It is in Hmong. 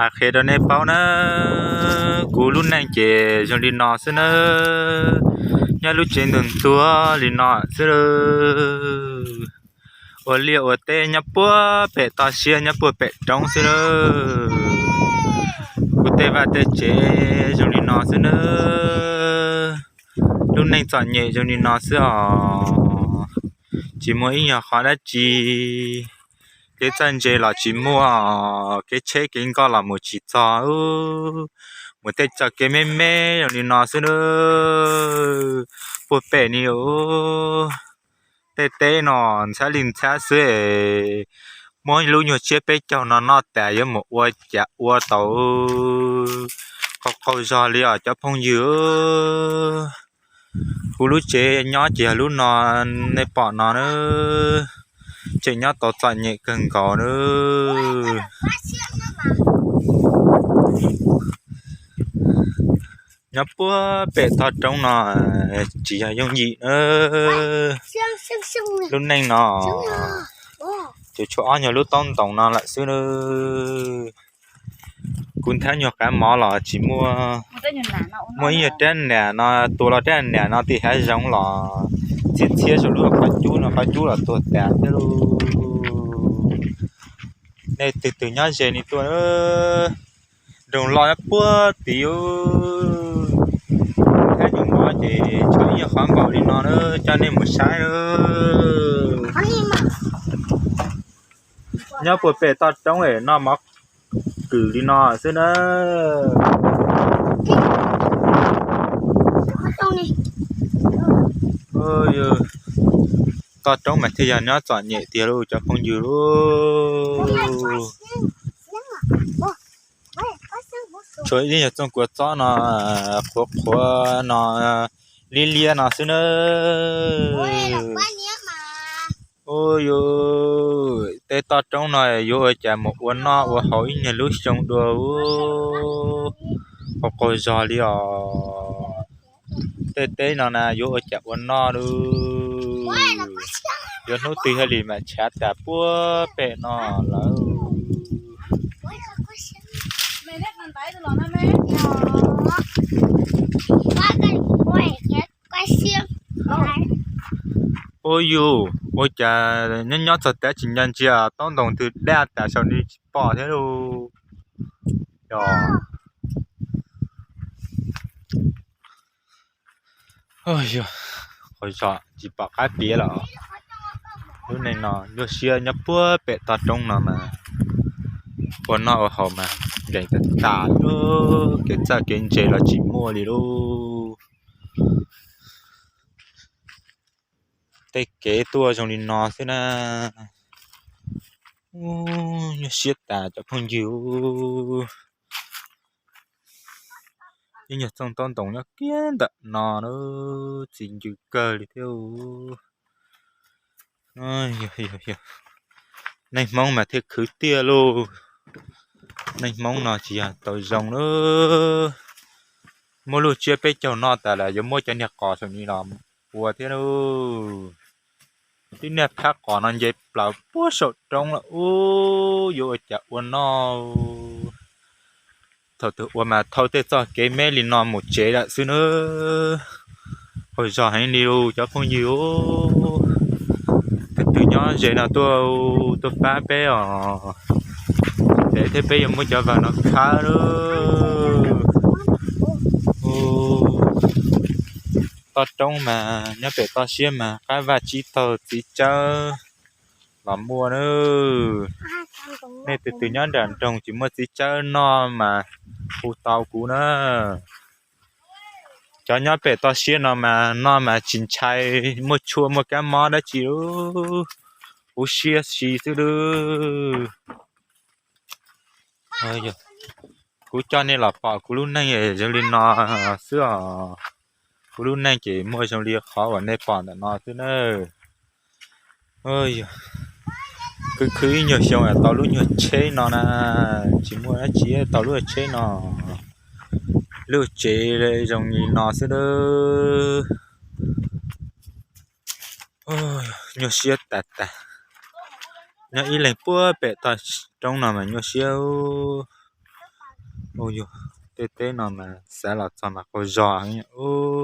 Hais qhia rau nej paub na, kuv lub neej ces zoo li no xwb na, nyob lub tsev ntuag ntuag li no xwb. Ua liaj ua teb nyob puag pem toj siab nyob puag pem roob xwb na. Kuv tej vaj tej tsev zoo li no xwb na. Lub neej txom nyem zoo li no xwb os. Tsis muaj ib nyuag qhov dab tsi, kev txawj ntse los tsis muaj, kev tsheb kev nkoj los mus tsis txog, mus tej txoj kev me me zoo li no xwb na. Puag pem ni, tej teb no ntxhab li ntxhab xwb, muab lub nyuag tsiab peb caug no noj tas yuav mus ua cas ua tau. Qaug qaug zog li os cov phooj ywg. Kuv lub tsev nyob ces yog lub no nej pom no na, tseem nyob tau txom nyem kawg nkaus na. Nyob puag pem toj roob no tsis yog yooj yim na. Lub neej no, ces tshuav ob nyuag lub taub ntoos no lawm xwb na. Kuv nthab nyuag qav mov los tsis muaj, muaj ib nyuag rab niam no, tua los rab niam no tim hav zoov los txhiab txhiab saum lub qhov cub no, qhov cub los tuag tas thiab lauj. Nej twg twg nyob ze li tuaj, nroog loj nyob puag tid. Nthab nyuag mov ces tshuav ib nyuag qhov nkaus li no na, coj nej mus saib na. Nyob puag pem toj roob es noj mov kws li no xwb na. Toj roob mas thiaj yog nyob txom nyem tiag lauj cov phooj ywg lauj. Tshuav ib nyuag txooj kua txob no, qhuav qhuav no, liab liab no xwb na. Ua yus tej toj roob no yuav ua cas mus ua noj ua haus ib nyuag lub xyoo dua, qaug qaug zog li os. Tej teb no na yuav ua cas ua noj lauj. Yuav hnub twg thiaj li mam tshav tas puag pem no lawm. Ua yus ua cas nyob nyob txog tav tsis nco ntsia taub ntoos twg daj tas saum ni tsis pom thiab lauj. Qaug zog tsis pom qab piav los. Lub neej no nyuaj siab nyob puag pem toj roob no mas ua noj ua haus mas nkees tag tas, kev txawj kev ntse los tsis muaj li lauj. Tej kev tuaj zoo li no xwb na. Nyuaj siab tas cov phooj ywg. Ib nyuag txooj taub ntoos nyob kiag ntawm no na, txi ncw kawg li thiab. Neej Hmoob mas thiaj khwv tiag lauj. Neej Hmoob no tsis yog tau zoo lauj. Muab lub tsiab peb caug noj tas lawm yuav muab cov niag qos saum ni los ua thiab lauj. Tib niag phab qos no nce plaws puag saum roob lawm ub, yuav ua cas ua noj. Thaum twg ua mas thau tej txoj kev me li no mus tsev lawm xwb na. Qaug zog heev li lauj cov phooj ywg. Tus twg nyob ze no tuaj, tuaj pab peb os. Peb thiab peb yuav muab cov vawg no khawb lauj. Toj roob mas nyob pem toj siab mas qab vaj tsib taug txiv tsawb los muaj na. Nej tus twg nyob nram nroog tsis muaj txiv tsawb noj mas hu tau kuv na. Cov nyob pem toj siab no mas noj mas tsis ntshai, muaj tshuaj muaj kab mob dab tsi, huv siab si xwb lauj. Kuv coj nej los pom kuv lub neej zoo li no xwb os. Kuv lub neej ces muaj zoo li qhov uas nej pom ntawm no xwb na. Khwv khwv ib nyuag xyoo tau lub nyuag tsheb no na, tsis muaj dab tsi tau lub tsheb no. Lub tsev zoo li no xwb na. Nyuaj siab tas tas. Nyob ib leeg puag pem toj roob no mas nyuaj siab. Ua yog tej teb no mas xav los txog mas qaug zog ub.